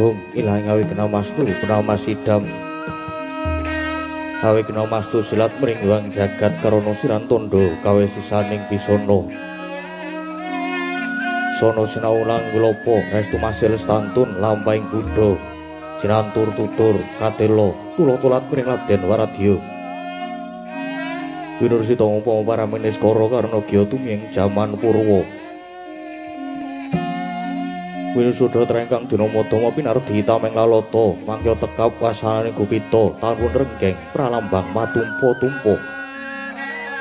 Hum ilang awi kena mastu penama sidam. Awi kena mastu silat mringwang jagat karana siran tondo kawe sisaning pisono. Sono sinau lan wilopo restu masil stantun lampahing buddha. Sinantur tutur katelo tulo-tulat mring Raden Waradya. Winursita upama para meniskara karna gya tumiyeng jaman Purwa. Winusuda trengkang dina madama pinardi tameng lalata mangkya tekap wasananing gupita tanpun renggeng pralambang matumpa-tumpa.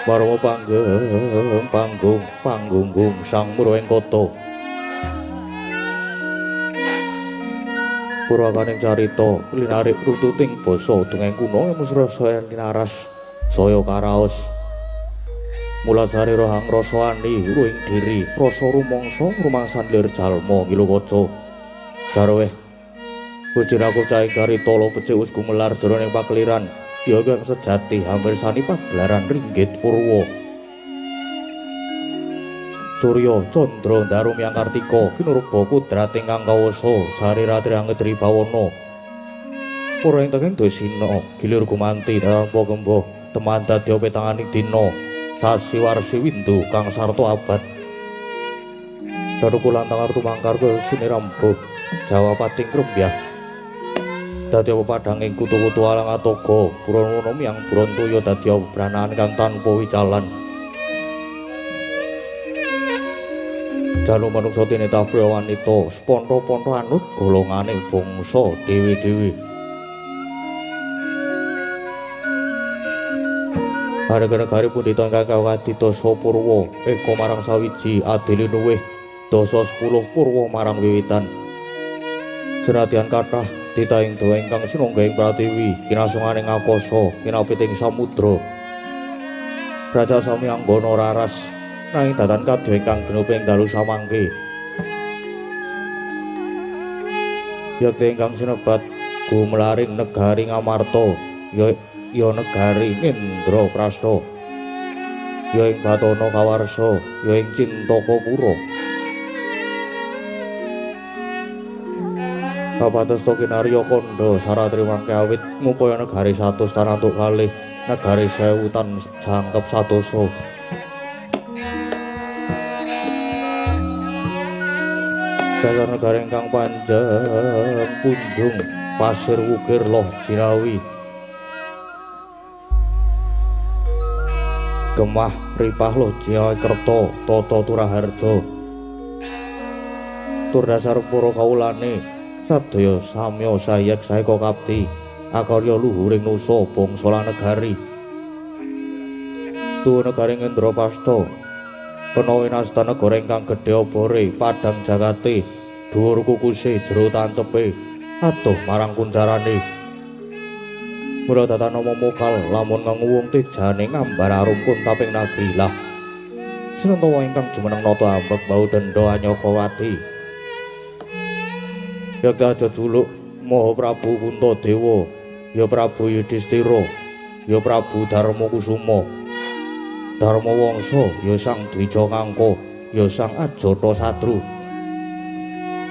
Marwa panggeng panggung panggunggung sang murweng kota. Purwakaning carita linarik runtuting basa dongeng kuno mesra saya linaras saya karaos. Mula sarira hang rasa ani ruing diri rasa rumangsa rumangsan lir jalma ngilukaca. Jarweh Gusti aku cahing carita lo becik wis gumelar jroning pakeliran ya kang sejati hampirsani pagelaran ringgit purwa. Surya candra ndaru miyang kartika kinurba kudrat ingkang kawasa sarirati angedri bawana. Pura ing tenging dosina gilir gumanti tanpa gembo teman dadi petanganing dina sasi warsi windu kang sarta abad. Daru kulantang artu mangkar sinirambuh Jawa pating krembyah. Dadi apa padhanging kutu-kutu alang atoga buron miyang buron toya dadi branahan kang tanpa wicalan. Jalu manungsa tinitah priya wanita seponto-ponto anut golongane bangsa dhewe-dhewe. Harga-negari pundhita ingkang kawedidasa purwa eka marang sawiji adili luwih dasa 10 purwa marang wiwitan. Senadyan kathah titahing dewa ingkang sinungga ing pratiwi kinasungane ngakasa kinapiting samudra. Raja sami anggana raras nanging datan kadya ingkang genep ing dalu samangke. Yekti ingkang sinebat gumlaring negari Ngamarta ya ya negari Indraprasta ya ing Batana Kawarsa ya ing Cintakapura. Kapatesto kinarya kandha saratri mangke awit ngupaya negari 100 tan antuk kalih negari 1000 tan jangkep 100. Dasar negari ingkang panjang punjung pasir wukir loh jinawi gemah ripah loh jinawi kerta tata turaharja tur dasar para kawulane sadaya samya sayek saeka kapti akarya luhuring nusa bangsa lan negari. Tuwa negari Indraprasta kena winasta negara ingkang gedhe obore padhang jagate dhuwur kukuse jero tancepe adoh marang kuncarane. Mula tatana mokal lamun nganguwung tejane ngambar arum kuntaping nagri lah. Senentawa ingkang jumeneng nata ambek bau denda Anyakawati. Yekti aja juluk Maha Prabu Puntadewa, ya Prabu Yudhistira, ya Prabu Darma Kusuma. Darma Wangsa ya Sang Dwija Kangka, ya Sang Ajata Satru.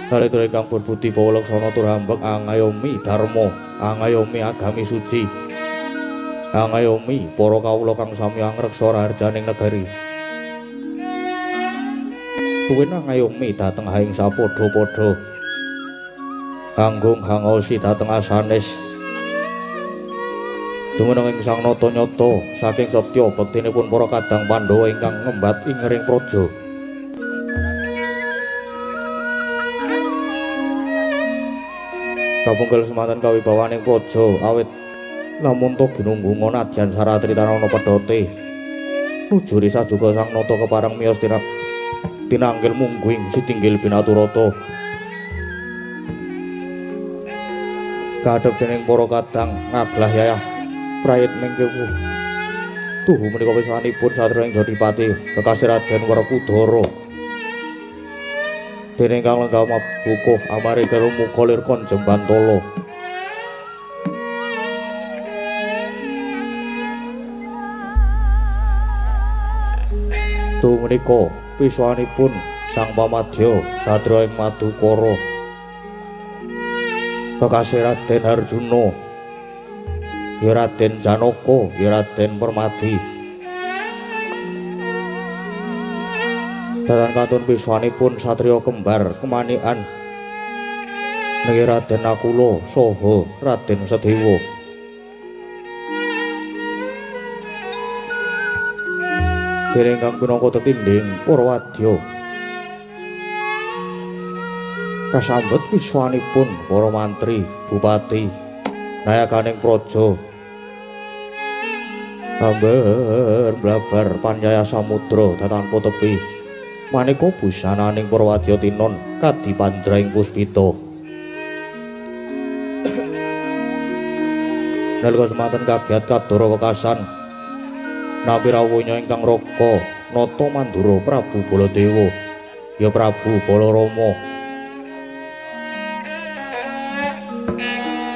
Nalika ingkang berbudi bawa laksana tur ambek angayomi dharma, angayomi agami suci, angayomi para kawula kang sami angreksa raharjaning negari. Tuwin angayomi dhateng haing sapadha-padha. Kanggung hangosi dhateng asanes. Jumeneng ing Sang Nata nyata saking setya bektinipun para kadang Pandhawa ingkang ngembat ingering praja. Kapungkul semanten kawibawaning praja awit lamun ta ginunggunga nadyan saratri tanana pedhote. Nujuri sajuga Sang Nata kepareng miyos tinanggil mungguing sitinggil binaturata. Kadhep dening para kadang ngaglah yayah prayit ning kewuh. Tuhu menika pisanipun satriya ing Jodipati kekasih Raden Werkudara. Dening kang lenggah mabukuh amarga muka lir kon jembantala. Tuhu menika pisanipun Sang Pamadya satriya ing Madukara. Kekasih Raden Arjuna, ya Raden Janaka, ya Raden Permadi. Datan kantun piswanipun satriya kembar kemanikan niki Raden Nakula saha Raden Sadewa. Dene ingkang pinangka tetindhing para wadya kasambet piswanipun para mantri, bupati, nayakaning praja. Amber blabar panyaya samudra datanpa tepi. Maneka busananing para wadya tinon kadi panjraing puspita. Nalika semanten kagiat kadara wekasan nampi rawuhnya ingkang raka nata mandura Prabu Baladewa, ya Prabu Balarama.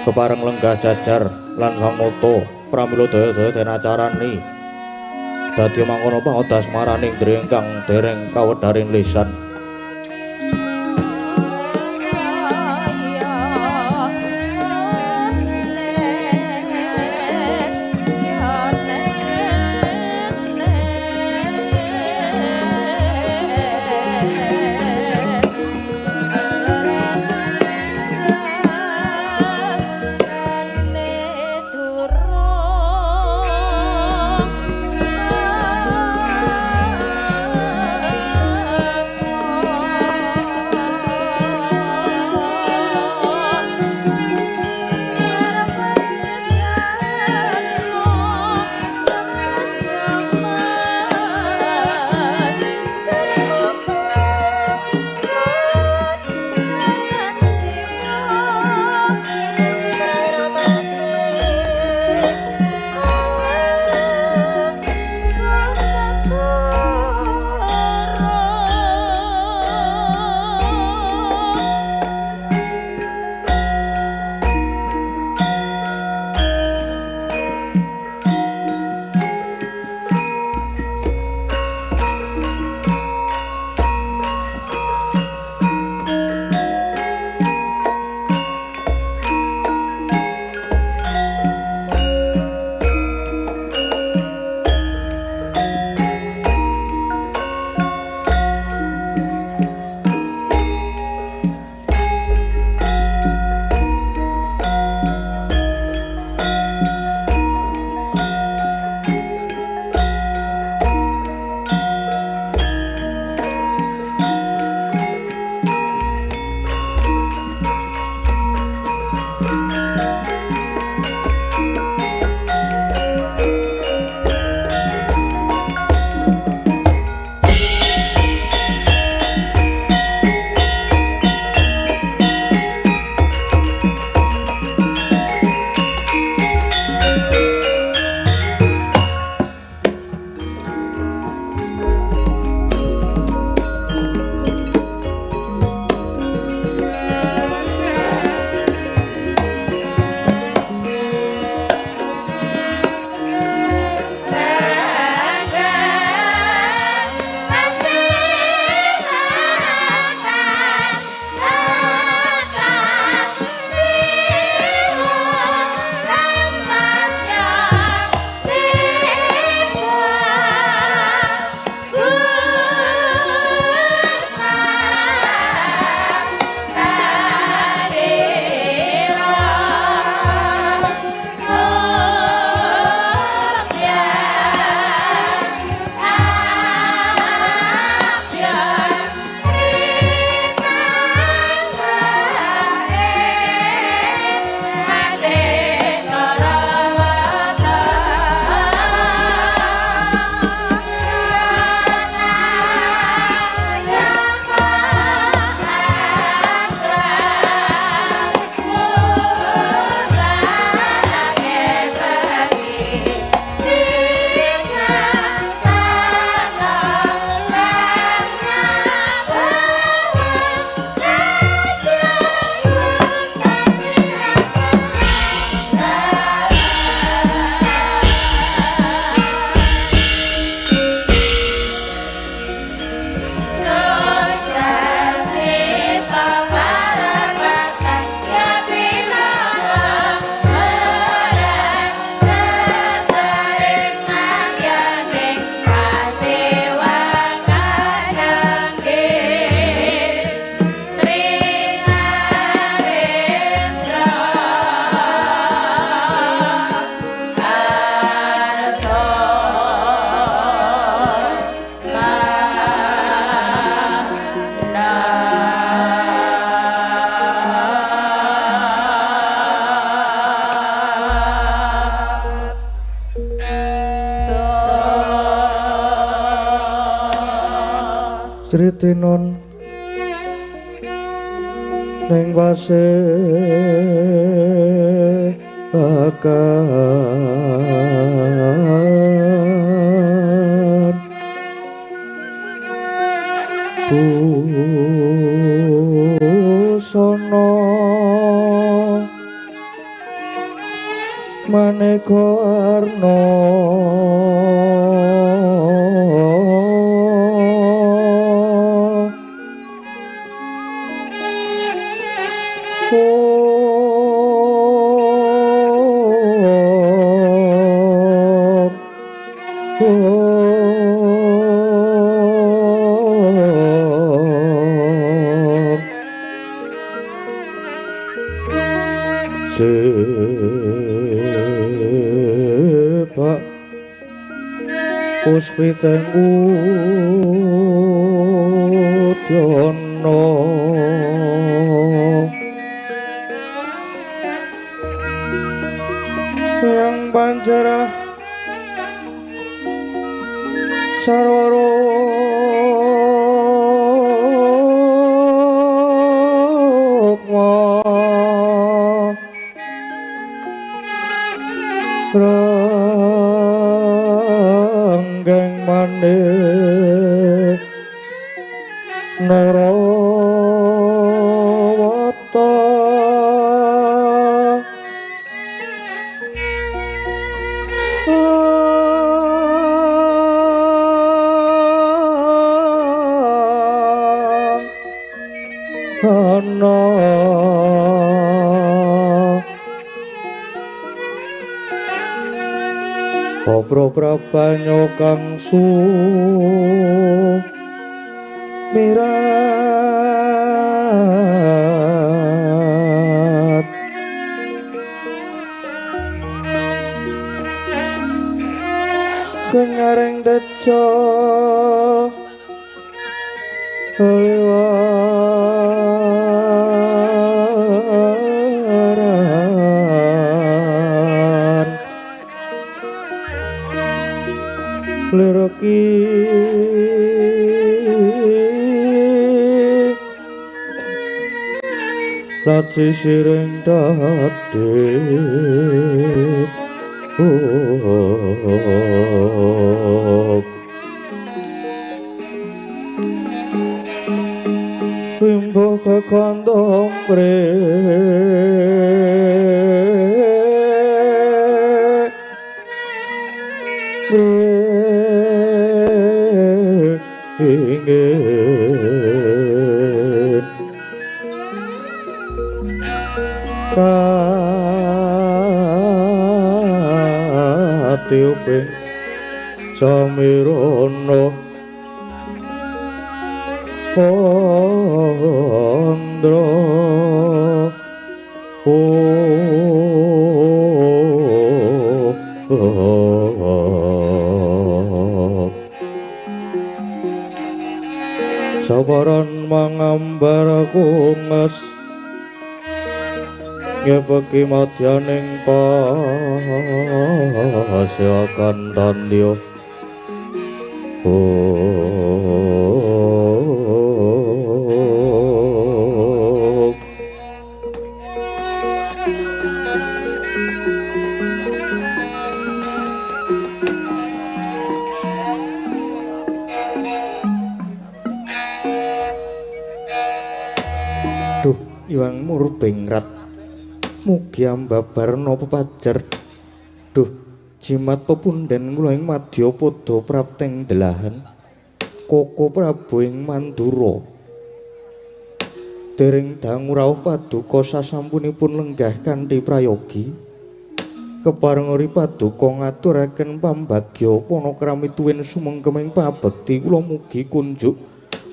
Kepareng lenggah jajar lan sang nata pramila daya-daya den acarani dadi mangkono pangodas maraning indriya ingkang dereng kawedharing lisan. Durung. Sritinon ning wase akan busana maneka warna Sepak puspiteng udyana yang pancarah sarwa rukma ranggeng manik narawata ana Obro prabanyo kang sumirat kenyaring tejo liwaran lirki laci siring dadi wimbo kekondong pre ingin katiuping samirono pondro sabaran mangambar kunges ngepeki madyaning pasyakan tandya. Duh Iwang Murbengrat mugi ambabarna pepajar. Duh jimat pepunden kula ing madyapada prapteng delahan Koko Prabu ing Mandura. Dereng dangu rawuh paduka sasampunipun lenggah kanthi prayogi. Kepareng ori paduka ngaturaken pambagya panakrami tuwin sumengkeming pabekti kula mugi kunjuk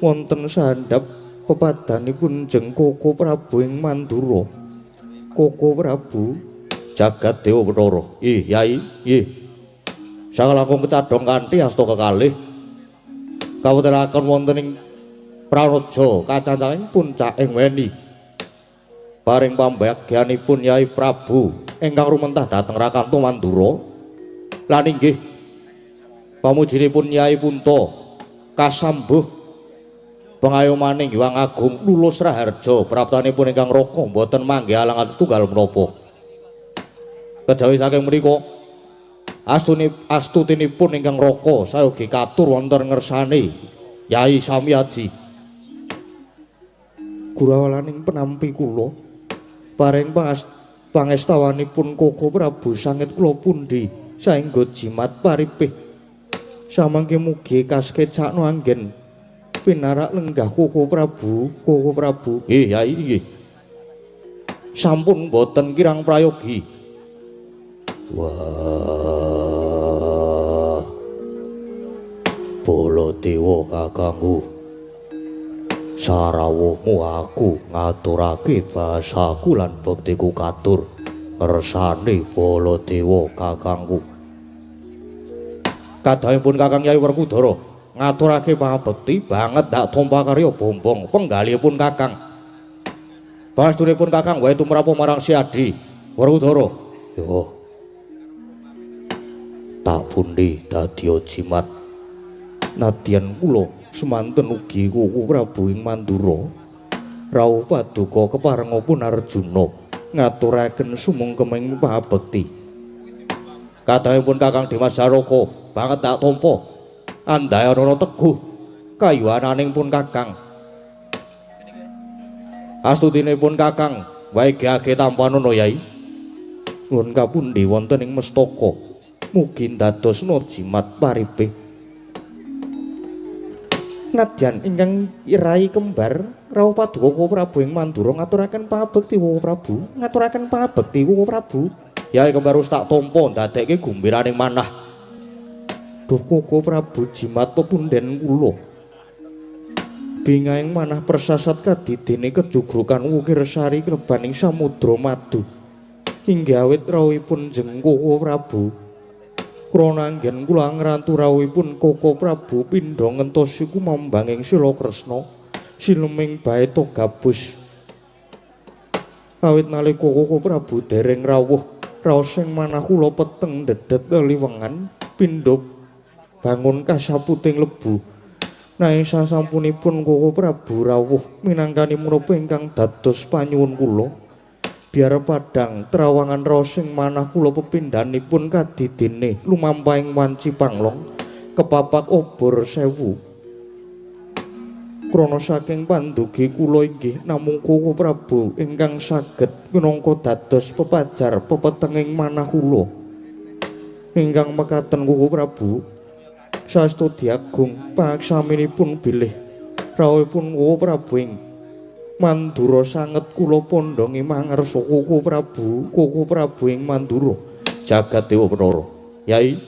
wonten sandhap pepadanipun jeng Koko Prabu ing Mandura. Koko Prabu jagat Dewa Bathara. Ih Yai, nggih. Sakalangkung kecadhong kanthi asta kekalih kawontenaken wonten ing Pranaja kacancanging puncak ing weni. Paring pambagyanipun Yai Prabu ingkang rumentah dhateng Rakanto Mandura lan inggih pamujinipun Yai Punta kasambuh Pengayomaning Hyang Agung Lulus Raharja praptanipun ingkang Raka mboten manggih alangan setunggal menapa. Kejawi saking menika astutinipun ingkang Raka sayogi katur wonten ngersane Yai Samyaji. Gurawalaning penampi kula paring pangestawanipun Koko Prabu sangit kula pundi saengga jimat paripih. Samangke mugi kaskecakno anggen pinarak lenggah Koko Prabu, Koko Prabu. Nggih, Yai nggih. Sampun mboten kirang prayogi. Wah. Baladewa kakangku. Sarawuhmu aku ngaturake basaku lan bektiku katur ngersane Baladewa kakangku. Kadhawuhipun Kakang Yai Werkudara ngaturake pangabekti banget ndak tompa karya bombong penggalihipun Kakang. Pastunipun Kakang wae tumrap marang Siadi Werkudara. Yo. Tak pundi dadi jimat. Nadyan kula semanten ugi Koko Prabu ing Mandura. Rawuh paduka keparengipun Arjuna ngaturaken sumengkeming pangabekti. Kadhawuhipun Kakang Dimas Jaraka banget tak tampa. Andayana teguh kayuwananing pun Kakang. Astutinipun Kakang wae geage tampanana Yai. Nuwun kapundi wonten ing mestaka mugi ndadosna jimat paripih. Nadyan ingkang rai kembar rawuh paduka Koko Prabu ing Mandura ngaturaken pangabekti Koko Prabu, ngaturaken pangabekti Koko Prabu. Yai kembar wis tak tampa ndadekke gumbiraning manah. Duh Koko Prabu jimat pepunden kula. Bingahing manah persasat kadidene kejugrukan wukir sari klebaning samudra madu. Inggih awit rawuhipun jeng Koko Prabu. Krana anggen kula ngrantu rawuhipun Koko Prabu pindha ngentosi kumambanging Sila Kresna sileming baeta gabus. Awit nalika Koko Prabu dereng rawuh, raos ing manah kula peteng dedet liwengan pindha bangun kasaputing lebu. Nanging sasampunipun Koko Prabu rawuh minangkani menapa ingkang dados panyuwun kula. Biar padhang trawangan raos ing manah kula pepindhanipun kadidene lumampahing wanci panglong kepapak obor sewu. Krana saking pandugi kula inggih namung Koko Prabu ingkang saged minangka dados pepajar pepetenging manah kula. Ingkang mekaten Koko Prabu saestu diagung pangaksaminipun bilih rawuhipun Koko Prabu ing Mandura sanget kula pondhongi mangarsa Koko Prabu, Koko Prabu ing Mandura. Jagat Dewa Bathara. Yai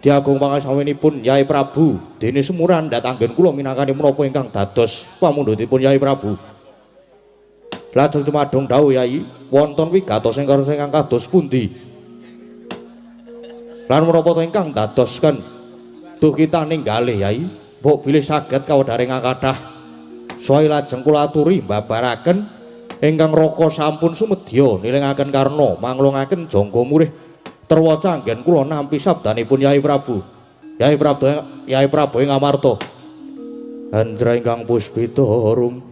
diagung pangasaminipun Yai Prabu dene semuran ndatanggen kula minangkani menapa ingkang dados pamundhutipun Yai Prabu. Lajeng cumadung dawuh Yai, wonten wigatos ingkang kados pundi? Lan menapa to ingkang dadosken duh kita ninggalih Yai, mbok bilih saged kawedharing kathah. Soe lajeng kula aturi mbabaraken ingkang Raka sampun sumedya nilingaken karna manglungaken jangga murih terwaca anggen kula nampi sabdanipun Yai Prabu. Yai Prabu, Yai Prabu ing Amarta. Anjra ingkang puspita rum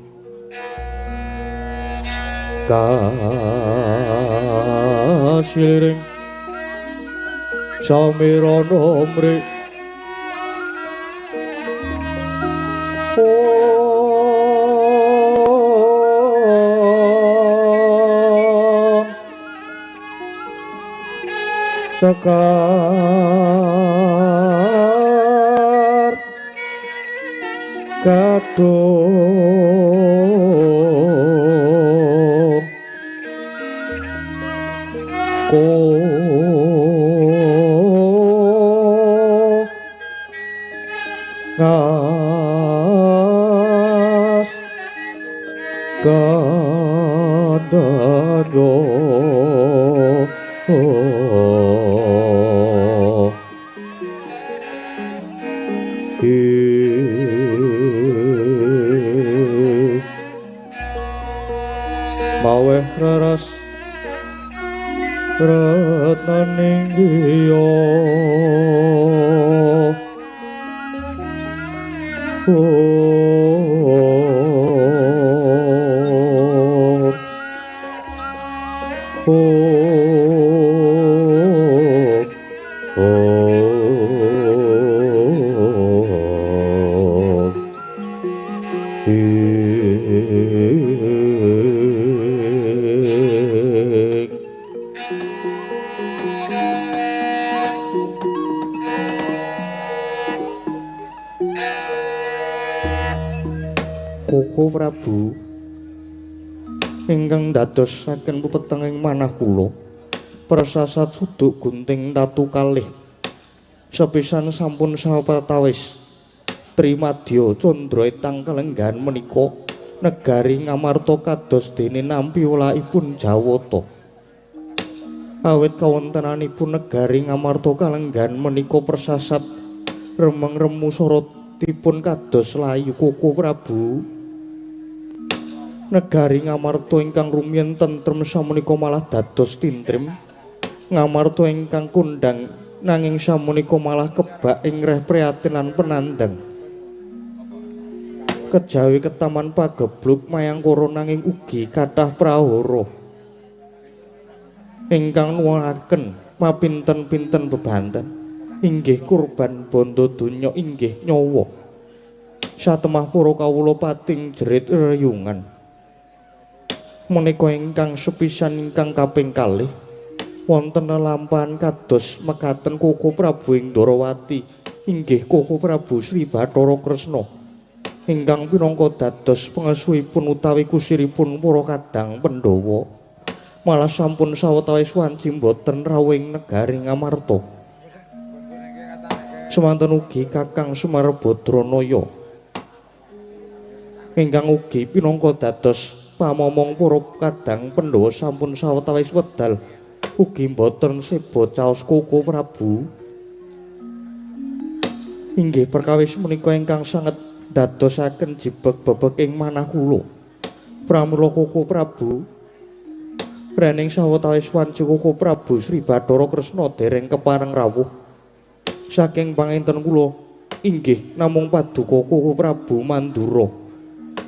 kasiring samirana mri sekar kadung ko ngas kadanyo. Maweh raras retnaning griya. Om Om Om Ing. Koko Prabu ingkang dadosaken pepeteng ing manah kula persasat suduk gunting tatu kalih sepisan sampun sawetawis Trimadya candra etang kalenggahan menika negari Ngamarta kados dene nampi welakipun Jawata. Awit kawontenanipun negari Ngamarta kalenggahan menika persasat remeng remu sorotipun kados layu. Koko Prabu, negari Ngamarta ingkang rumiyin tentrem samenika malah dados tintrim. Ngamarta ingkang kondhang nanging samenika malah kebak ing reh prihatin lan penandang. Kejawi ketaman pagebluk mayangkara nanging ugi kathah prahara ingkang nuwuhaken mapinten-pinten bebanten inggih kurban bondo donya inggih nyawa. Satemah para kawula pating jerit reyungan. Menika ingkang sepisan ingkang kaping kalih wonten lelampahan kados mekaten Koko Prabu ing Ndorowati inggih Koko Prabu Sri Bathara Kresna ingkang pinangka dados pengesuhipun utawi kusiripun para kadang Pandhawa malah sampun sawetawis wanci boten rawuh ing negari Ngamarta. Semanten ugi Kakang Semar Badranaya ingkang ugi pinangka dados pamomong para kadang Pandhawa sampun sawetawis wedal ugi boten seba caos. Koko Prabu, inggih perkawis menika ingkang sanget dadosaken jibeg bebek ing manah kula. Pramila Koko Prabu, rening sawetawis wanci Koko Prabu Sri Bathara Kresna dereng kepareng rawuh saking panginten kula inggih namung paduka Koko Prabu Mandura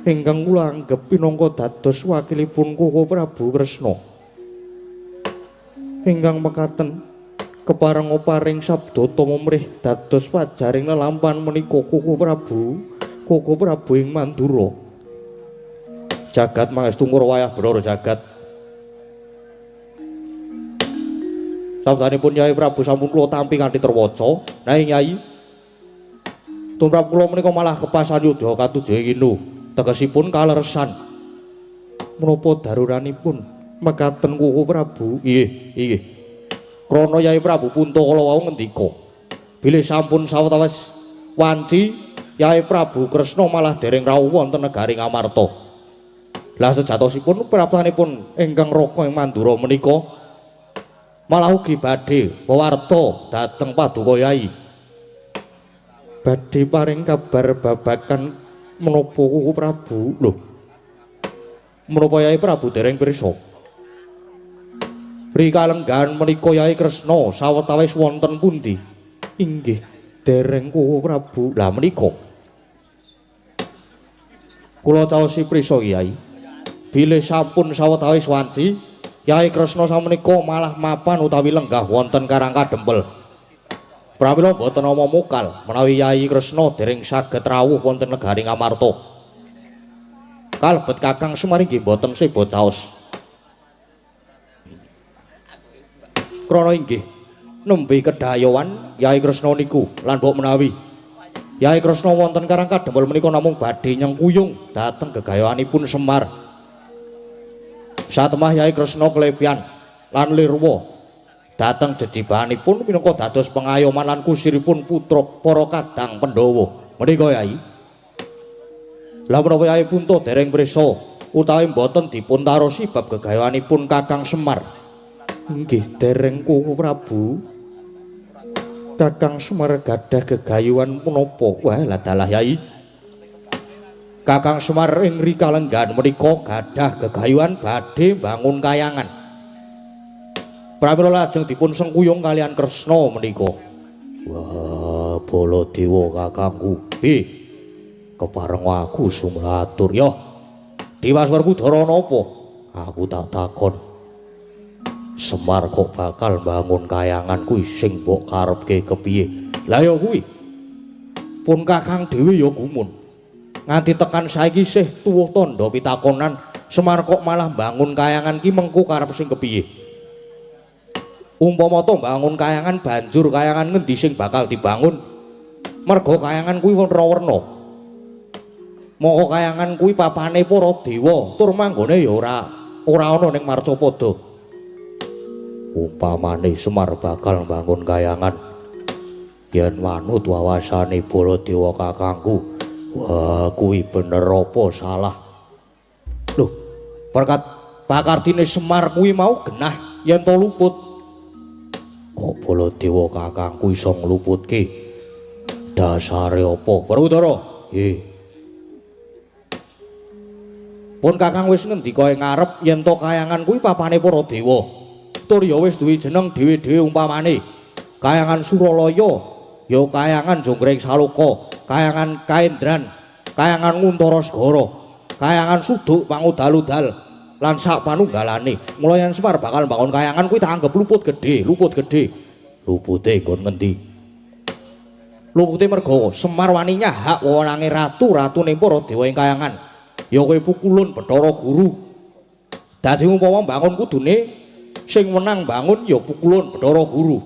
ingkang kula anggep pinangka dados wakilipun Koko Prabu Kresna ingkang mekaten kepareng paring sabda tumrih dados wajaring lelampahan menika Koko Prabu, Koko Prabu ing Mandura. Jagat mangestu wayah bener jagat. Sabdanipun Yai Prabu sampun kula tampi kanthi terwaca. Nanging Yai, tumrap kula menika malah kepasan yudha katujuh ing tegesipun kaleresan. Menapa daruranipun mekaten Koko Prabu? Nggih, nggih. Krana Yai Prabu Punta kala wau ngendika, bilih sampun sawetawis wanci Yai Prabu Kresna malah dereng rawuh wonten negari Ngamarta. Lah sejatosipun prabhanipun ingkang raka ing Mandura menika malah ugi badhe wewarta dhateng paduka Yai. Badhe paring kabar babagan menapa Koko Prabu? Lho, menapa Yai Prabu dereng pirsa? Rikalenggahan menika Yai Kresna sawetawis wonten pundi? Inggih dereng Koko Prabu. Lah menika kula caosi prisa Kyai, bilih sampun sawetawis wanci Yai Kresna samenika malah mapan utawi lenggah wonten Karang Kadempel. Pramila boten ana mukal menawi Yai Kresna dereng saged rawuh wonten negari Ngamarta. Kalebet Kakang Semar inggih boten seba caos. Krana inggih nembe kedayowan Yai Kresna niku lan mbok menawi Yai Kresna wonten Karang Kadempel menika namung badhe nyengkuyung dhateng gegayoanipun Semar. Satemah Yai Kresna klepian lan lirwa dhateng jejibahanipun minangka dados pengayoman lan kusiripun putra para kadang Pandhawa. Menika Yai. Lah menapa Yai Punta dereng prisa utawi mboten dipun tarosi bab gegayoanipun Kakang Semar? Inggih dereng Koko Prabu. Kakang Semar gadah gegayuhan punapa? Wah, ladalah Yai. Kakang Semar ing rikalenggahan menika gadah gegayuhan badhe mbangun kayangan. Pramila lajeng dipun sengkuyung kalian Kresna menika. Wah, Baladewa kakangku. Piye? Kepareng aku sumlatur yo. Dimas Werkudara napa? Aku tak takon. Semar kok bakal mbangun kayangan kuwi sing mbok karepke kepiye? Lah ya kuwi. Pun Kakang dhewe ya gumun. Nganti tekan saiki sih tuwuh tandha pitakonan Semar kok malah mbangun kayangan ki mengko karep sing kepiye? Umpama to mbangun kayangan banjur kayangan ngendi sing bakal dibangun? Merga kayangan kuwi werna-werna. Moko kayangan kuwi papane para dewa, tur manggone ya ora ana ning Marcapada. Umpamane Semar bakal mbangun kayangan yen manut wawasane Baladewa kakangku, wah kuwi bener apa salah? Loh, berkat pakardine Semar kuwi mau genah yen to luput. Kok Baladewa kakangku iso ngluputke? Dasare apa? Werkudara, nggih. Pun Kakang wis ngendika ing ngarep yen to kayangan kuwi papane para dewa. Tur ya wis duwe jeneng dhewe-dhewe umpamane Kayangan Suralaya, ya Kayangan Jonggring Saloka, Kayangan Kaendran, Kayangan Nguntara Segara, Kayangan Suduk Pangudal-udal lan sak panunggalane. Mula yen Semar bakal mbangun kayangan kuwi tak anggep luput gedhe, luput gedhe. Lupute nggon ngendi? Lupute merga Semar wani nyahak wewenange ratu-ratune para dewa ing kayangan. Ya kowe pukulun Bathara Guru. Dadi umpama mbangun kudune sing wenang bangun ya pukulun Bathara Guru.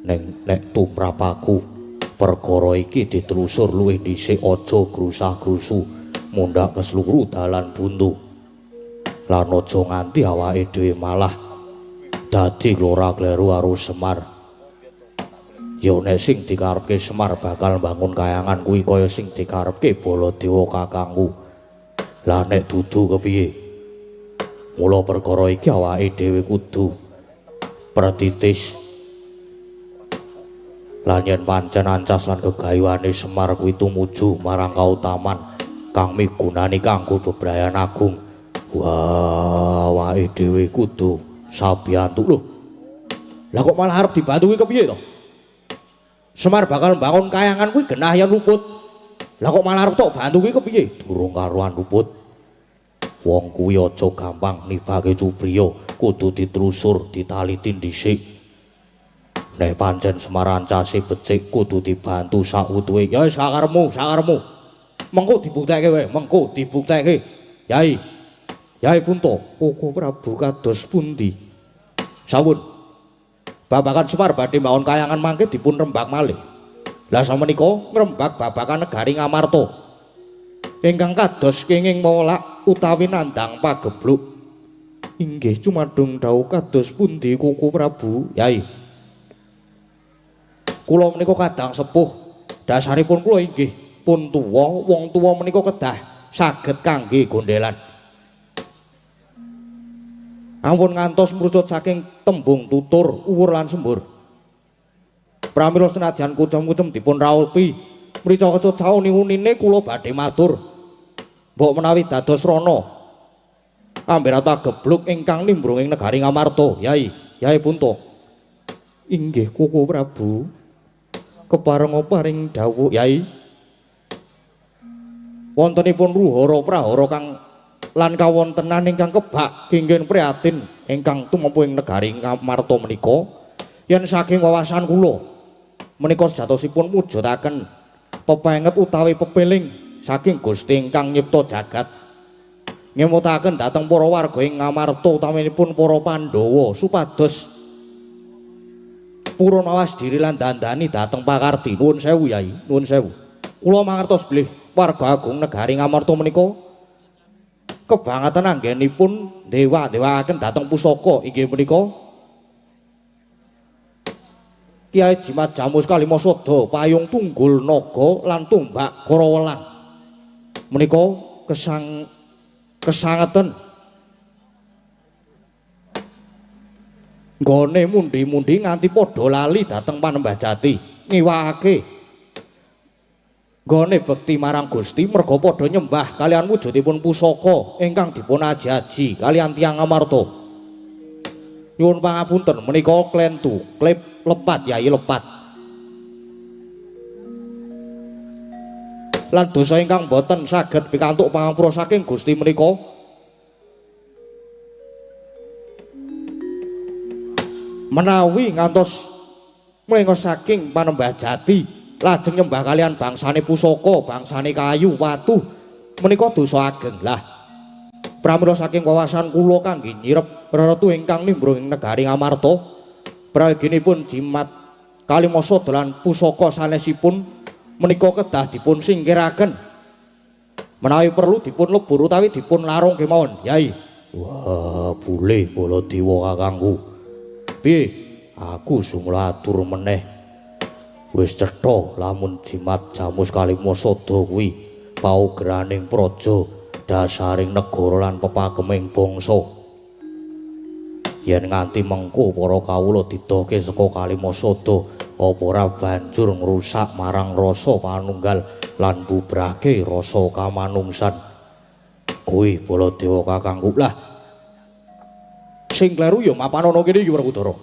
Neng nek tumrap aku perkara iki ditelusur luwih dhisik, aja grusah-grusu mundhak kesluru dalan buntu. Lan aja nganti awake dhewe malah dadi klora-kleru karo Semar. Ya nek sing dikarepke Semar bakal mbangun kayangan kuwi kaya sing dikarepke Baladewa kakangku. Lah nek dudu kepiye? Mula perkara iki awake dhewe kudu pretitis. Lan yen pancen ancas lan gegayuhane Semar kuwi tumuju marang kautaman kang migunani kanggo bebrayan agung. Wah, awake dhewe kudu sabiyantu lho. Lah kok malah arep dibantu kuwi kepiye to? Semar bakal mbangun kayangan kuwi genah yen luput. Lah kok malah arep tok bantu kuwi kepiye? Durung karuan luput. Wong kuwi aja gampang nibake cupriya, kudu ditelusur, ditaliti dhisik. Nek pancen Semar ancase becik kudu dibantu sakwutuhe. Ya wis sakarepmu, sakarepmu. Mengko dibuktekke wae, mengko dibuktekke. Yai. Yai Punta, Koko Prabu kados pundi? Sawun. Babagan Semar badhe mbangun kayangan mangke dipun rembak malih. Lah samenika ngrembak babagan negari Ngamarta. Ingkang kados kenging molak utawi nandhang pagebluk. Inggih cumadung dawuh kados pundi Koko Prabu? Yai. Kula menika kadang sepuh. Dasaripun kula inggih pun tuwa, wong tuwa menika kedah saged kangge gondelan. Ampun ngantos mrucut saking tembung tutur, uwur lan sembur. Pramila senajan kucem-kucem dipun raupi, mrica kecut sauni-unine kula badhe matur. Mbok menawi dados rana amberata gebluk ingkang nimbrung ing negari Ngamarta, Yai, Yai Punta. Inggih Koko Prabu. Keparenga paring dawuh, Yai. Wontenipun ruhara prahara kang lan kawontenan ingkang kebak kenging prihatin ingkang tumampu ing negari Ngamarta menika yen saking wawasan kula menika sejatosipun mujudaken pepenget utawi pepeling saking Gusti ingkang nyipta jagat ngemutaken dhateng para warga ing Ngamarta utaminipun para Pandhawa supados purun mawas diri lan dandani dhateng pakardi. Nuwun sewu Yai, nuwun sewu. Kula mangertos bilih warga agung negari Ngamarta menika kebangetan anggenipun dewa-dewaaken dhateng pusaka inggih menika Kiai Jimat Jamus Kalimasada, payung tunggul naga lan tombak Karawelang. Menika kesangeten nggone mundi-mundi nganti padha lali dhateng Panembah Jati, ngiwakake nggone bekti marang Gusti merga padha nyembah kalian wujudipun pusaka ingkang dipun aji-aji kalian tiyang Ngamarta. Nyuwun pangapunten menika klentu, klip lepat Yai lepat. Lan dosa ingkang boten saged pikantuk pangapura saking Gusti menika. Menawi ngantos mlengos saking panembah jati lajeng nyembah kalian bangsane pusaka, bangsane kayu, watu menika dosa ageng. Lah pramila saking wawasan kula kangge nyirep reretu ingkang nimbrung ing negari Ngamarta, prayoginipun jimat kalimasada lan pusaka sanesipun menika kedah dipun singkiraken. Menawi perlu dipun lebur utawi dipun larung kemawon, Yai. Wah, boleh Baladewa kakangku. Piye? Aku sumula atur meneh. Wis cetha lamun jimat jamus kalimasada kuwi paugraning praja, dasaring negara lan pepakeming bangsa. Yen nganti mengko para kawula didohke saka kalimasada, apa ora banjur ngrusak marang rasa panunggal lan bubrake rasa kamanungsan. Kuwi Baladewa kakangku. Lah sing kleru ya mapan ana kene iki Werkudara.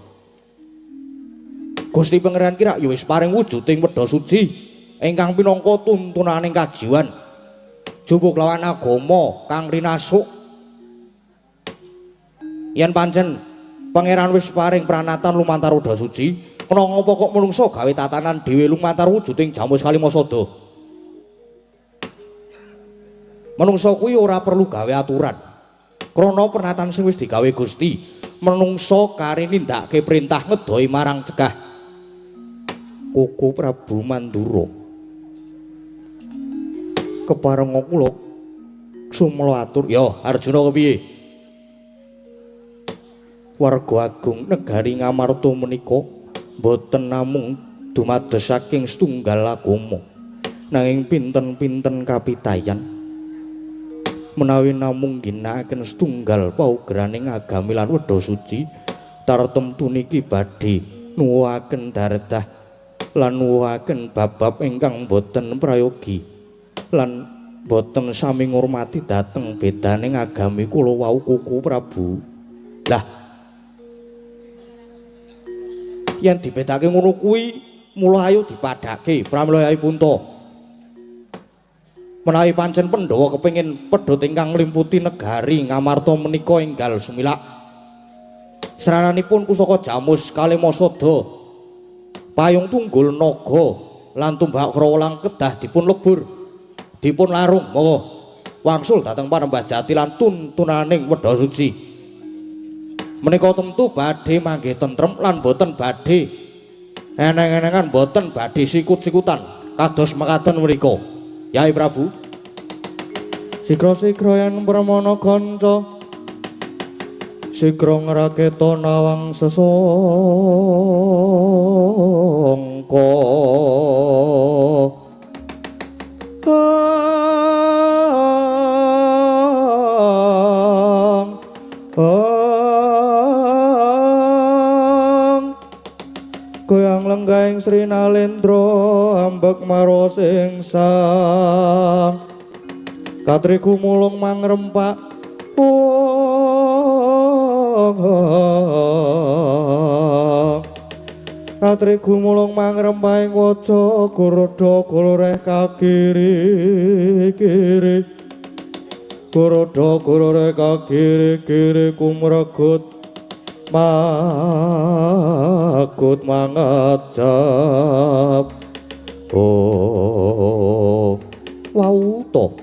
Gusti Pangeran kira ya wis paring wujuding wedha suci ingkang pinangka tuntunaning kajiwan jupuk lawan agama kang rinasuk. Yen pancen Pangeran wis paring pranatan lumantar wedha suci, kena ngapa kok menungso gawe tatanan dhewe lumantar wujuding jamus kalimasada? Menungso kuwi ora perlu gawe aturan. Krana pranatan sing wis digawe Gusti, menungso kari nindakake perintah ngedohi marang cegah. Koko Prabu Mandura, keparenga kula sumela atur. Ya Arjuna kepiye? Warga agung negari Ngamarta menika boten namung dumados saking setunggal agama, nanging pinten-pinten kapitayan. Menawi namung ginakaken setunggal paugraning agami lan wedha suci, tartemtu niki badhe nuwuhaken dardah lan nuwuhaken bab-bab ingkang boten prayogi lan boten sami ngurmati dhateng bedaning agami kula wau Koko Prabu. Lah yen dibedake ngono kuwi mula ayo dipadhake pramila Yai Punta. Menawi pancen Pandhawa kepengin pedhot ingkang nglimputi negari Ngamarta menika enggal sumilak. Srananipun pusaka jamus kalimasada, payung tunggul naga lan tumbak krawalang kedah dipun lebur, dipun larung. Monggo wangsul dhateng panembah jati lan tuntunaning wedha suci. Menika tentu badhe manggih tentrem lan boten badhe eneng-enengan, boten badhe sikut-sikutan kados mekaten mriku. Yai Prabu, sigra-sigra yen pramana kanca sigra ngraketa nawang sesangka. Goyang lenggahing Sri Nalendra ambek maros ing sang katriku mulung mangrempak. Katriku mulung mangrempak ing waca goroda goloreh kakiri kiri, goroda goloreh kakiri kiri kumregut makut mangajab. Oh wau to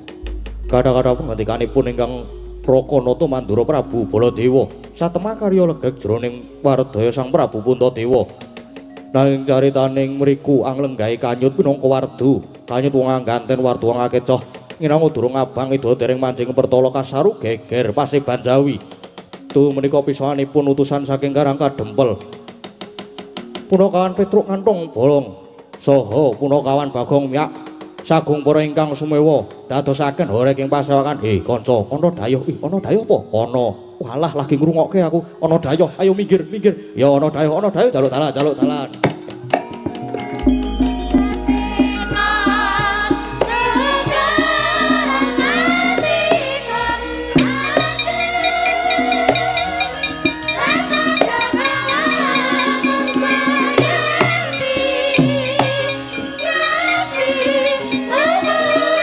kadang-kadang pengantikanipun ingkang Raka Nata Mandura Prabu Baladewa satemah karya legeg jroning wardaya Sang Prabu Puntadewa. Nanging caritaning mriku anglenggahe kanyut pinangka wardu, kanyut wong angganten wardu wong akecoh nginango durung abang ida dereng manjing pertala kasaru geger paseban Jawi. Tu menika pisanipun utusan saking Karang Kadempel. Punakawan Petruk Kantong Bolong saha punakawan Bagong Miyak sagung para ingkang sumewa dadosaken horeg ing pasewakan. Kanca, ana dayuh. Ih, ana dayuh apa? Ana. Walah lagi ngrungokke aku. Ana dayuh, ayo minggir, minggir. Ya ana dayuh, jaluk dalan, jaluk dalan. Thank you.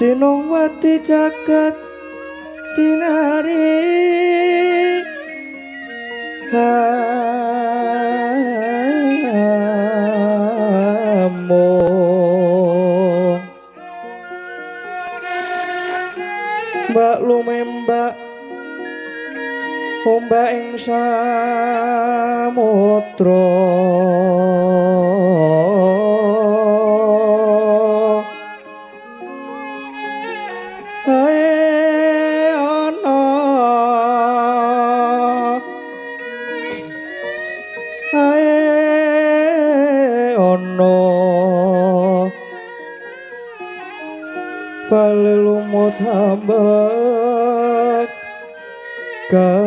Sinongwati jagat kinari among mbak lumembak ombak ing samudra tambak kanggeng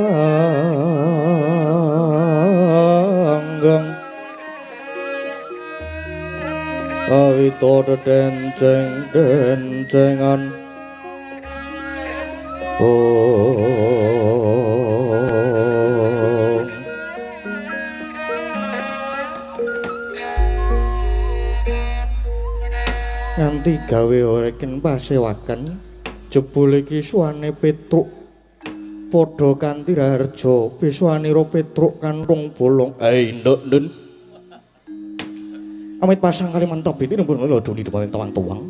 awito dedenceng dencengan oh nganti gawe reken pasewaken jebul iki suwane Petruk padha kanthi raharja piswanira Petruk kantung bolong. Nduk ndun amit pasang kalimantan biti nempun lho doni dumaring tawang-tawang.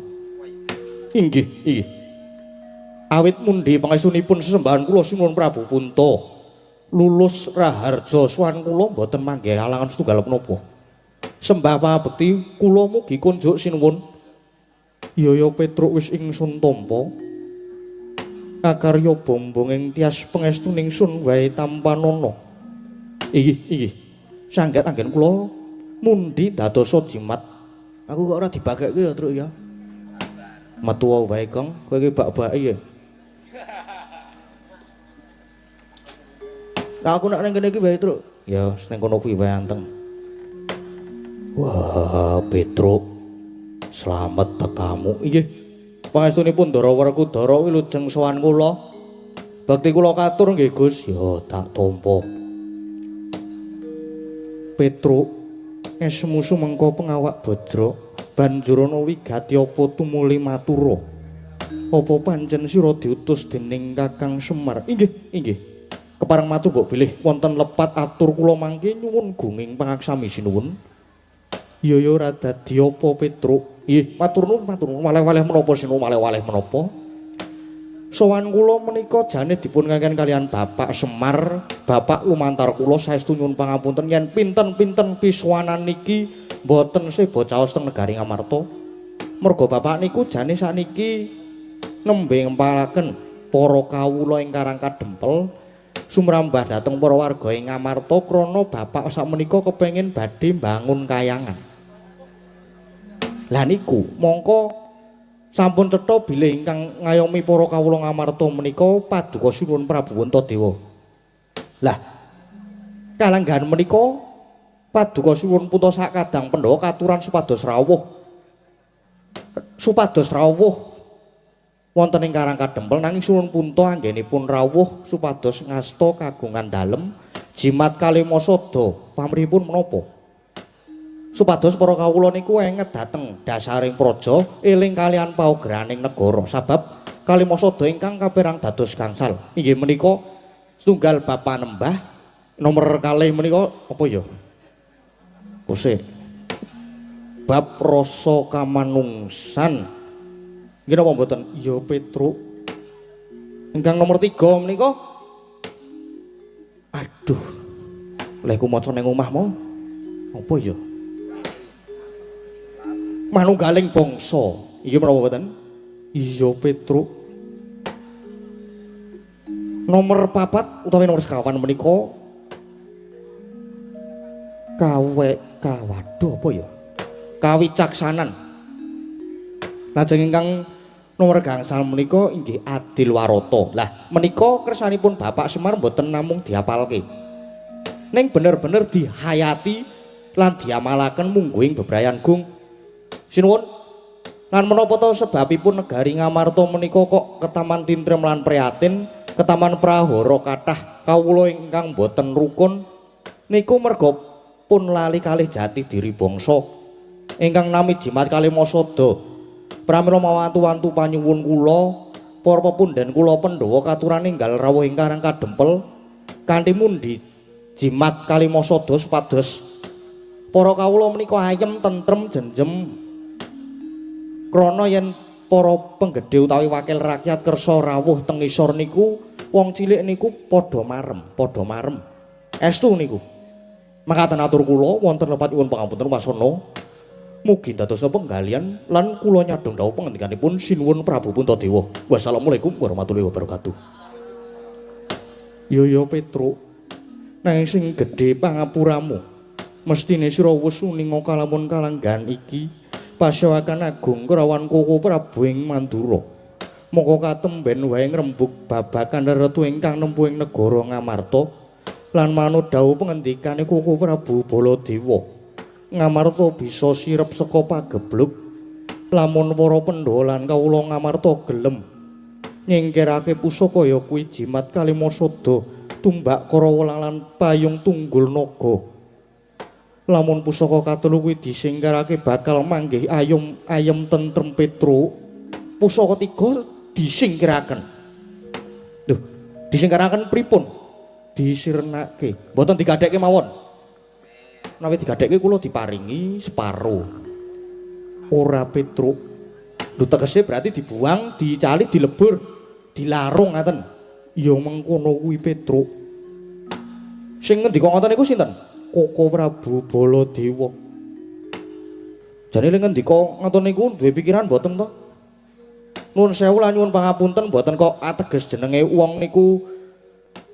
Inggih, inggih. Awit mundi pangestunipun sesembahan kula Sinuwun Prabu Punta lulus raharja suwan kula mboten manggih alangan setunggal menapa. Sembah pangabekti kula mugi kunjuk sinuwun. Yaya Petruk wis ingsun tampa. Kakarya bombong ing tias pangestuning sun wae tampanana. Inggih, inggih. Sanggat anggen kula mundi dadosa jimat. Aku kok ora dibagekke ya, Truk ya. Metu wae, Kang. Kowe iki bak-bake ya. Lah aku nek ning kene iki wae, Truk. Ya, ning kono kuwi wae anteng. Wah, Petruk. Slamet tekamu. Inggih. Pangestunipun Ndara Werkudara wilujeng sowan kula. Bekti kula katur nggih, Gus. Ya, tak tampa. Petruk esmu sumengko pengawak bajra banjur ana wigati apa tumuli matura. Apa pancen sira diutus dening Kakang Semar? Inggih, inggih. Kepareng matur mbok bilih wonten lepat atur kula mangke nyuwun gunging pangaksami sinuwun. Ya ya ora dadi apa Petruk. Nggih, matur nuwun, matur nuwun. Waleh-waleh menapa sinuwun, waleh-waleh menapa? Sowan kula menika jane dipun kengken kalian Bapak Semar, Bapak lumantar kula saestu nyuwun pangapunten yen pinten-pinten piswanan niki mboten seba caos teng negari Ngamarta. Merga bapak niku jane sakniki nembe ngempalaken para kawula ing Karang Kadempel sumrambah dhateng para warga ing Ngamarta krana bapak sakmenika kepengin badhe mbangun kayangan. Lah niku mongko sampun cetha bilih ingkang ngayomi para kawula Ngamarta menika paduka Sinuwun Prabu Puntadewa. Lah kalanggahan menika paduka Sinuwun Punta sakadang Pandhawa katuran supados rawuh. Supados rawuh wonten ing Karang Kadempel nanging Sinuwun Punta anggenipun rawuh supados ngasta kagungan dalem jimat kalima sada pamrihipun menapa? Supados para kawula niku enget dhateng dasaring praja, eling kalian paugraning negara, sabab kalimasada ingkang kaperang dados gangsal. Inggih menika setunggal bab panembah, nomor kalih menika apa ya? Kose. Bab rasa kamanungsan. Nggih napa mboten? Ya Petruk. Ingkang nomor 3 menika aduh. Lha iku maca ning omah mo. Apa ya? Manunggaling bangsa. Iki menapa mboten? Iya Petruk. Nomor 4 utawi nomor sekawan menika kawe kawaduh apa ya? Kawicaksanan. Lajeng ingkang nomor gangsal menika inggih adil warata. Lah menika kersanipun Bapak Semar mboten namung diapalke. Ning bener-bener dihayati lan diamalaken mungguing bebrayan gung. Sinuwun. Lan menapa to sebabipun negari Ngamarta menika kok ketaman tintrem lan prihatin, ketaman prahara kathah kawula ingkang boten rukun niku merga pun lali kalih jati diri bangsa ingkang nami jimat kalimasada. Pramila mawantu-wantu panyuwun kula, para pepundhen kula Pandhawa katuran ninggal rawuh ing Karang Kadempel kanthi mundi jimat kalimasada supados para kawula menika ayem tentrem jenjem. Krana yen para penggedhe utawi wakil rakyat kersa rawuh teng ngisor niku wong cilik niku padha marem, padha marem. Estu niku. Makaten atur kula wonten lepat nyuwun pangapunten wasana. Mugi dadosa penggalian lan kula nyadhong dawuh pangandikanipun Sinuwun Prabu Puntadewa. Wassalamualaikum warahmatullahi wabarakatuh. Yo yo Petruk. Nanging sing gedhe pangapuramu, mestine sira wis uninga kalamun kalanggan iki pasewakan agung Kurawan Koko Prabu ing Mandura. Moko katemben wae ngrembug babagan retu ingkang nempuh ing negara Ngamarta lan manut dawuh pengendikane Koko Prabu Baladewa. Ngamarta bisa sirep saka pagebluk lamun para Pandhawa lan kawula Ngamarta gelem nyingkirake pusaka ya kuwi jimat kalimasada, tumbak Karawa lan payung tunggul naga. Lamun pusaka katelu kuwi disingkirake bakal manggih ayom ayem tentrem Petruk. Pusaka tiga disingkiraken. Lho, disingkiraken pripun? Disirnake. Mboten digadhekke mawon. Menawi digadhekke kula diparingi separo. Ora Petruk. Lho tegese berarti dibuang, dicali, dilebur, dilarung ngaten. Ya mengkono kuwi Petruk. Sing ngendika ngoten niku sinten? Koko Prabu Baladewa. Jane le ngendika ngoten niku duwe pikiran mboten to? Nuwun sewu lan nyuwun pangapunten mboten kok ateges jenenge wong niku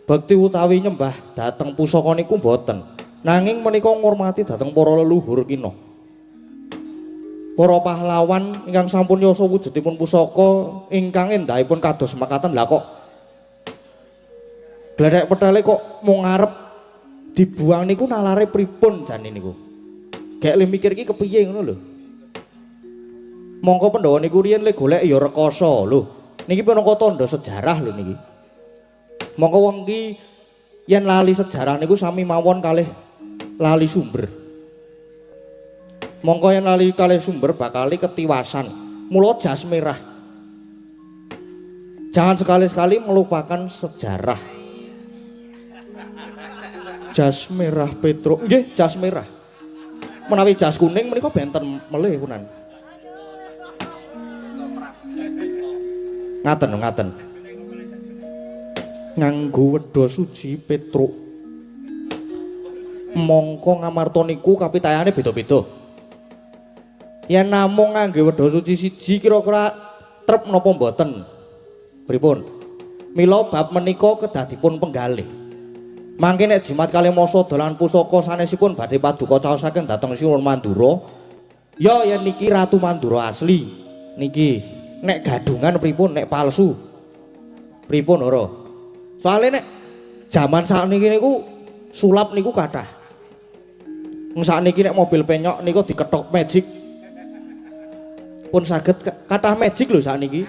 bekti utawi nyembah dhateng pusaka niku mboten. Nanging menika ngurmati dhateng para leluhur kina. Para pahlawan ingkang sampun yasa wujudipun pusaka ingkang endahipun kados makaten. Lah kok gledhek petele kok mung arep dibuang niku nalare pripun jane niku? Gek le mikir iki kepiye ngono lho. Mongko Pandhawa niku riyen le golek ya rekoso lho. Niki pinangka tandha sejarah lho niki. Mongko wong ki yen lali sejarah niku sami mawon kalih lali sumber. Mongko yen lali kalih sumber bakali ketiwasan. Mula jas merah. Jangan sekali-sekali melupakan sejarah. Jas merah Petruk. Nggih, jas merah. Menawi jas kuning menika benten melih kunan. Ngaten, ngaten. Nganggo wedha suci Petruk. Mongko Ngamarta niku kapitayane beda-beda. Yen namung ngangge wedha suci siji kira-kira trep napa mboten? Pripun? Mila bab menika kedah dipun penggalih. Mangke nek jimat kalimasada lan pusaka sanesipun badhe paduka caosaken dhateng Sinuwun Mandura, ya yen niki Ratu Mandura asli. Niki nek gadungan pripun, nek palsu pripun ora? Soale nek jaman sakniki niku sulap niku kathah. Wong sakniki nek mobil penyok niku dikethok magic. Pun saged kathah magic lho sakniki.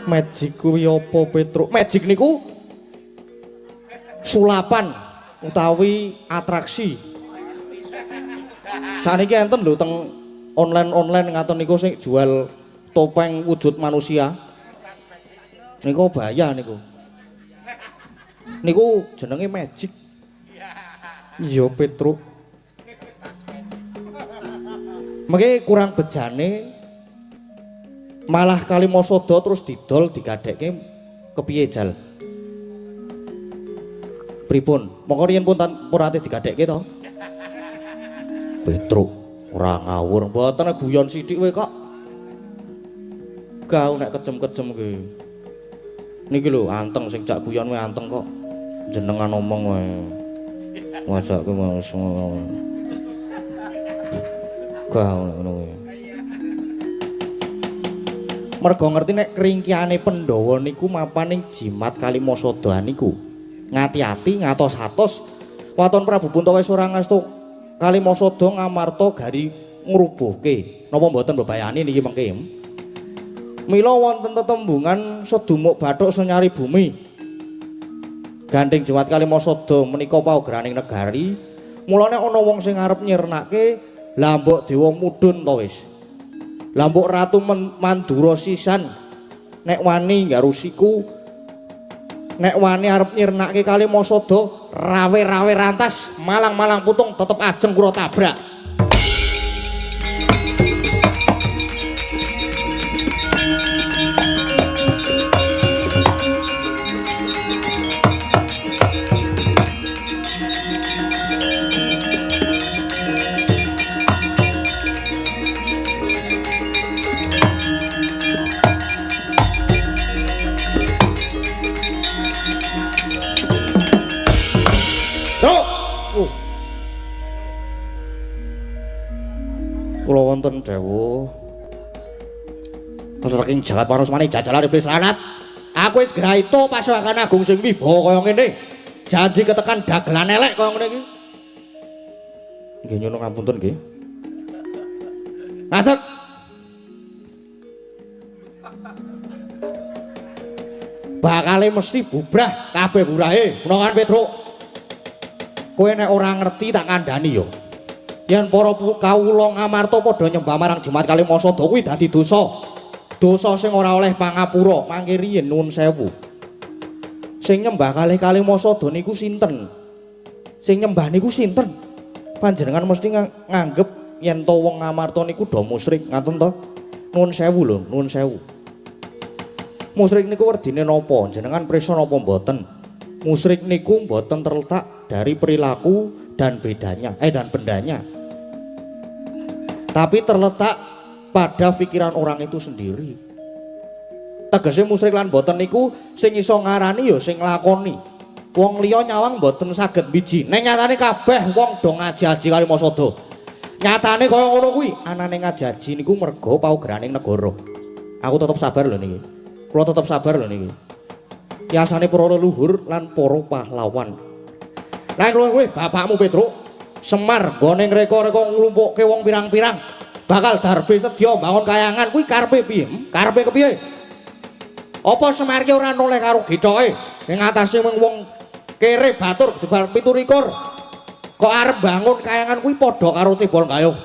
Magic kuwi apa Petruk? Magic niku sulapan utawi atraksi. Saniki enten lho teng online-online ngaten niku sing jual topeng wujud manusia. Niku bahaya niku. Niku jenenge magic. Iya Petruk. Mengke kurang bejane malah Kalimasada terus didol digadhekke kepiye jal? Pripun? Mongko riyen pun ate digadhekke to? Petruk ora ngawur, mboten guyon sithik kowe kok. Gau nek kejem-kejem ki. Niki lho anteng sing jak guyon wae anteng kok. Jenengan omong wae. Masakke wis ngono. Gau ngono kuwi. Mergo ngerti nek kringkihane Pandhawa niku mapan ing jimat Kalimasada niku. Ngati-ati ngatos-atos waton Prabu Punta wis ora ngasto Kalimasada Ngamarta gari ngrubuhke. Napa mboten bebayani niki mengke? Mila wonten tetembungan sedumuk bathuk senyari bumi. Gandeng jimat Kalimasada menika paugraning negari. Mulane ana wong sing arep nyirnake, lah mbok dewa mudhun to wis. Lah mbok Ratu Mandura sisan nek wani nggarusiku, nek wani arep nyirnake Kalimasada, rawe-rawe rantas, malang-malang putung tetep ajeng kula tabrak. Kula wonten dawuh saking jagat Parosmani jajalan iblis lanat. Aku wis graito pasukan agung sing wibawa kaya ngene. Janji ketekan dagelan elek kaya ngene iki. Nggih nyuwun ngapunten nggih. Ngadeg. Bakale mesti bubrah kabeh burahe. Menawan Petruk. Kowe nek ora ngerti tak kandhani yo. Yen para kawula Ngamarta padha nyembah marang Jimat Kalimasada kuwi dadi dosa. Dosa sing ora oleh pangapura. Mangke riyen nuwun sewu. Sing nyembah kalih Kalimasada niku sinten? Sing nyembah niku sinten? Panjenengan mesti nganggep yen to wong Ngamarta niku do musyrik, ngaten to? Nuwun sewu lho, nuwun sewu. Musyrik niku werdine napa? Jenengan prisa napa mboten? Musyrik niku mboten terletak dari perilaku dan bedanya, dan bendanya. Tapi terletak pada pikiran orang itu sendiri. Tegese musyrik lan boten niku sing iso ngarani ya sing nglakoni. Wong liya nyawang boten saged biji. Ning nyatane kabeh wong do ngaji-aji Kalimasada. Nyatane kaya ngono kuwi, anane ngaji-aji niku mergo paugraning negara. Aku tetep sabar lho niki. Kula tetep sabar lho niki. Kiasane para leluhur lan para pahlawan. Lah kowe bapakmu Petruk Semar nggone ngreka-reka nglumpukke wong pirang-pirang bakal darbe sedya mbangun kayangan kuwi karepe piye? Karepe kepiye? Apa Semar ki ora noleh karo gethoke ing atase mung wong kere batur debar 27 kok arep bangun kayangan kuwi padha karo cebol gayuh.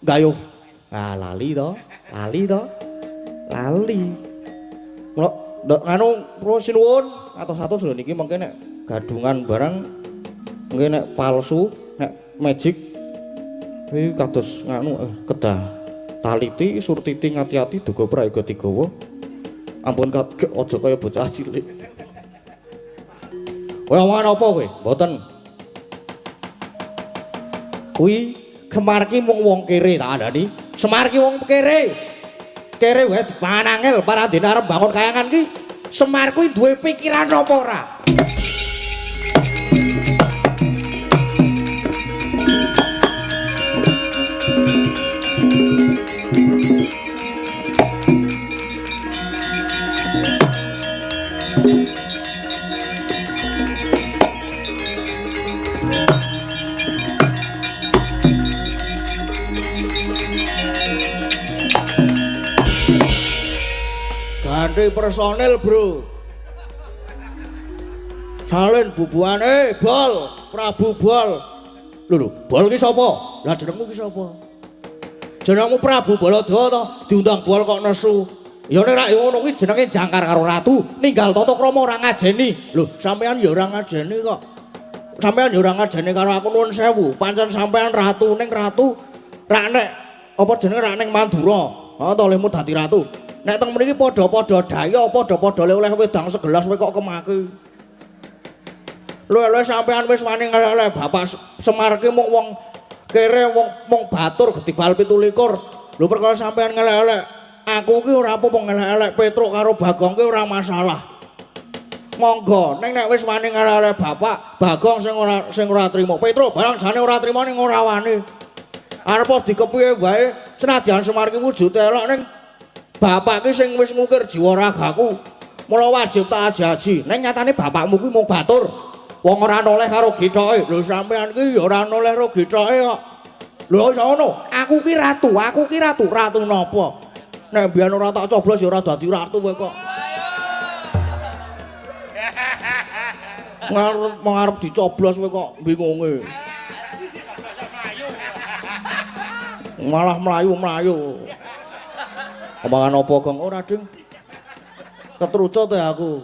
Gayuh. Ah lali to, lali to. Lali. Mula ndok nganu kula sinuwun atos-atos lho niki mengke nek gadungan barang mengke nek palsu, nek magic iki kados nganu kedah taliti surtiti ngati-ati duga prayoga digawa. Ampun aja kaya bocah cilik. Kowe omongan apa kowe? Mboten. Kuwi Semar ki mung wong kere tak kandhani. Semar ki wong kere. Kere wae dipangan angel parandene arep bangun kayangan ki. Semar kuwi duwe pikiran apa ora? Ganti personil, bro. Salin bubuhane bol, Prabu bol. Lho lho, Bol ki sapa? Lah jenengmu ki sapa? Jenengmu Prabu Baladewa to, diundang Bol kok nesu. Ya nek rak ngono kuwi jenenge jangkar karo ratu, ninggal tata krama ora ngajeni. Lho, sampean ya ora ngajeni kok. Sampean ya ora ngajeni karo aku nuwun sewu. Pancen sampean ratu ning ratu rak nek apa jenenge rak ning Mandura. Ha to lehmu dadi ratu. Nek teng mriki padha-padha daya, padha-padha oleh wedang segelas kowe kok kemaki. Luwe-luwe sampean wis wani ngelek-elek Bapak Semar ki mung wong kere wong mung batur gedibal 17. Lho perkara sampean ngelek-elek, aku ki ora apa-apa ngelek-elek Petruk karo Bagong ki ora masalah. Monggo, ning nek wis wani ngelek-elek Bapak, Bagong sing ora trima. Petruk barang jane ora trima ning ora wani. Arep dikepiye wae, senadyan Semar ki wujude elek ning bapak ki sing wis ngukir jiwa ragaku. Mula wajib tak aji-aji. Ning nyatane bapakmu kuwi mung batur. Wong ora noleh karo githoke. Lho sampean ki ya ora noleh karo githoke kok. Lho iso ngono? Aku ki ratu, aku ki ratu. Ratu napa? Nek mbiyen ora tak coblos ya ora dadi ratu kowe kok. Ngarep arep dicoblos kowe kok bingunge. Malah mlayu-mlayu. Omongan apa, Gong? Ora, Ding. Ketrucut ya aku.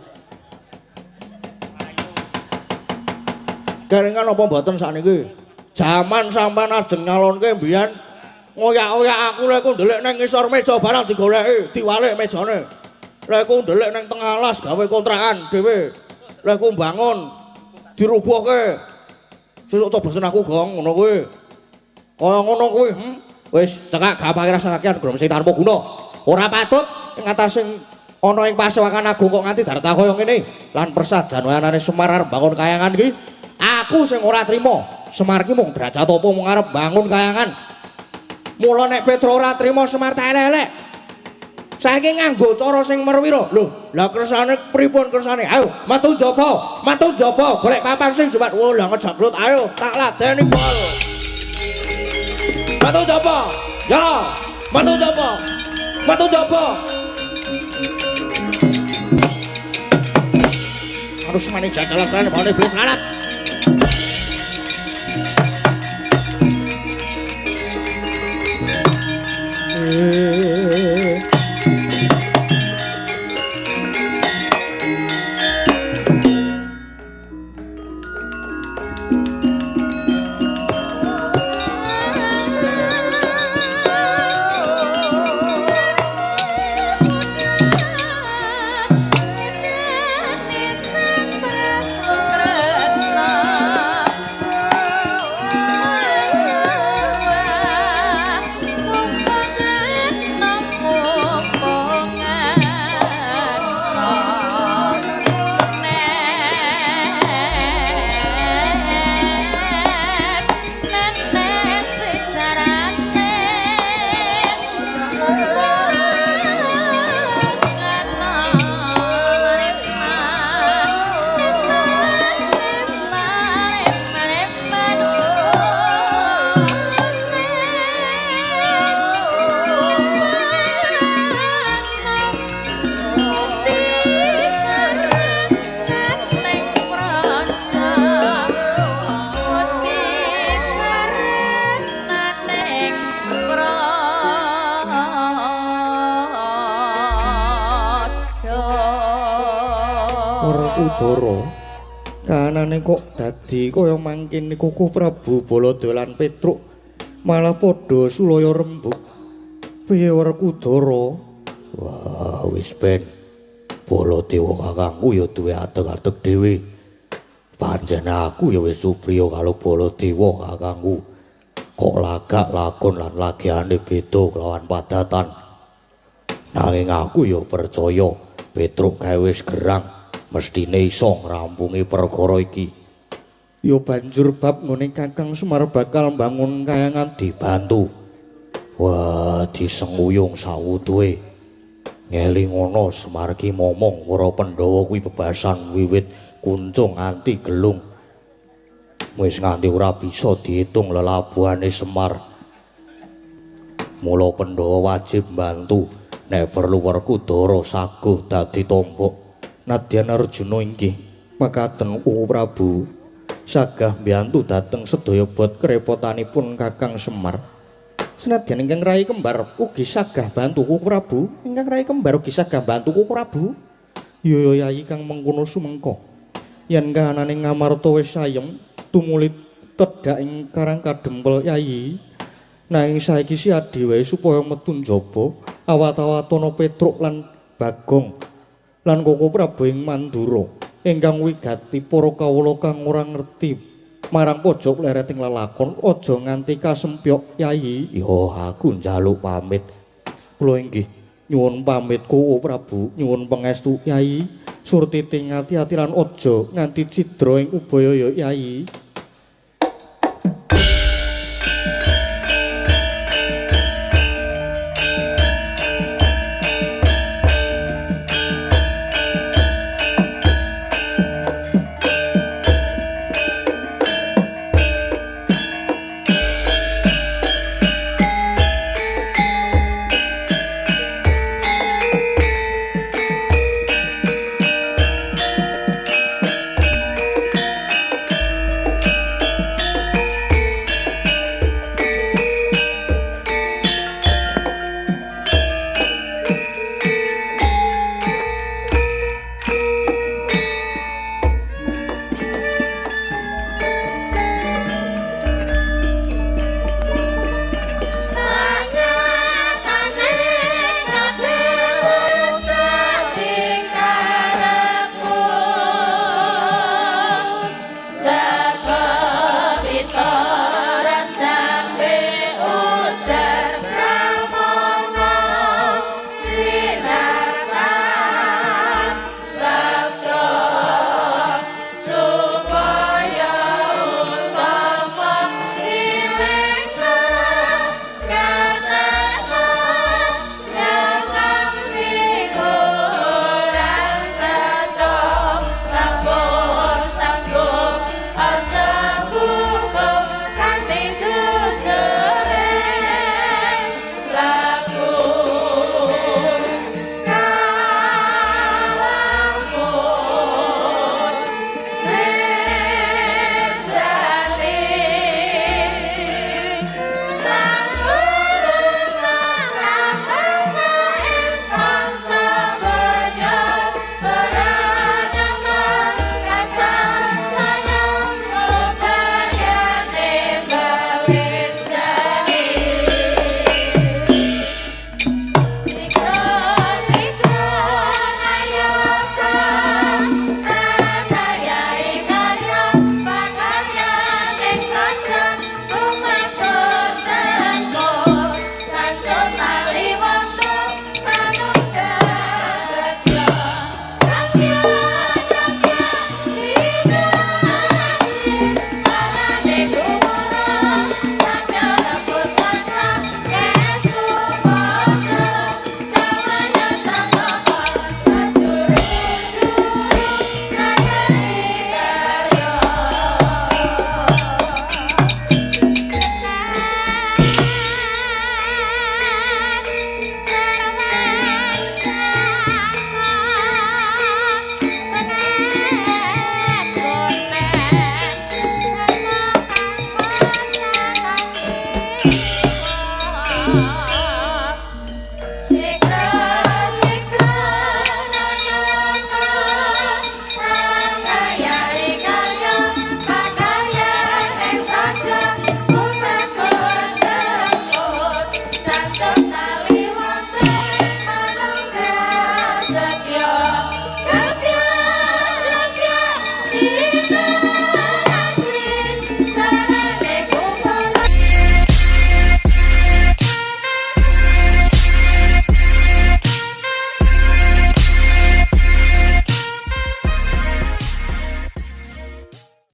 Kelingan apa mboten sakniki? Jaman sampean ajeng nyalonke mbiyen ngoyak-oyak aku lek ku ndelik nang ngisor meja barang digoleki, diwalik mejane. Lek ku ndelik nang tengah alas gawe kontrakan dhewe. Lek ku mbangun dirubuhke. Sesuk coblosen aku, Gong, ngono kuwi. Kaya ngono kuwi, Wis cekak gampang rasa kakean grom sing tanpa guna. Ora patut ing atase ana ing pasewakan agung kok nganti darta kaya ngene. Lan persajan anane Semar arep bangun kayangan iki, aku sing ora trima. Semar ki mung derajat apa mung arep bangun kayangan. Mula nek Petro ora trima Semar tak elek-elek. Saiki nganggo cara sing merwira. Lho, lah kersane pripun kersane? Ayo, metu njaba, metu njaba, golek papan sing jumat. Wo, lah ngejagrut, ayo tak ladeni bol. Metu njaba. Ya, metu njaba. Metu njaba. Harus maning jajalan kan bane iblis larat. Udara kahanane kok dadi kaya mangkene Koko Prabu Baladewa lan Petruk malah padha sulaya rembug. Piye Werkudara? Wah, wis ben. Baladewa kakangku ya duwe adeg-adeg dhewe. Pancen aku ya wis supriya karo Baladewa kakangku. Kok lagak lakon lan lagiane beda kelawan padatan. Nanging aku ya percaya Petruk kae wis gerang. Mestine iso ngrampungi perkara iki. Ya banjur bab nggone Kakang Semar bakal mbangun kayangan dibantu. Wah, disenguyung sawutuhe. Ngelingono Semar ki momong para Pandhawa kuwi bebasan wiwit kuncung nganti gelung. Wis nganti ora bisa diitung lelabuhane Semar. Mula Pandhawa wajib mbantu nek perlu Werkudara saguh dadi tombok. Nadyan Arjuna inggih makaten Prabu. Sagah mbiyantu dhateng sedaya bot kerepotanipun Kakang Semar. Senadyan ingkang rai kembar ugi sagah bantu Koko Prabu, ingkang rai kembar ugi sagah bantu Koko Prabu. Ya Yayi kang mengkono sumengko. Yen kahanane Ngamarta wis sayem tumuli tedhak ing Karang Kadempel Yayi. Nanging saiki siadi wae supaya metu njaba awat-awatana Petruk lan Bagong lan Koko Prabu ing Mandura ingkang wigati para kawula kang ora ngerti marang pojok lereting lelakon aja nganti kasempyok Yayi. Ya aku njaluk pamit. Kula inggih nyuwun pamit Koko Prabu, nyuwun pangestu Yayi. Surtiti ngati-ati lan aja nganti cidra ing ubaya ya Yayi. Oh.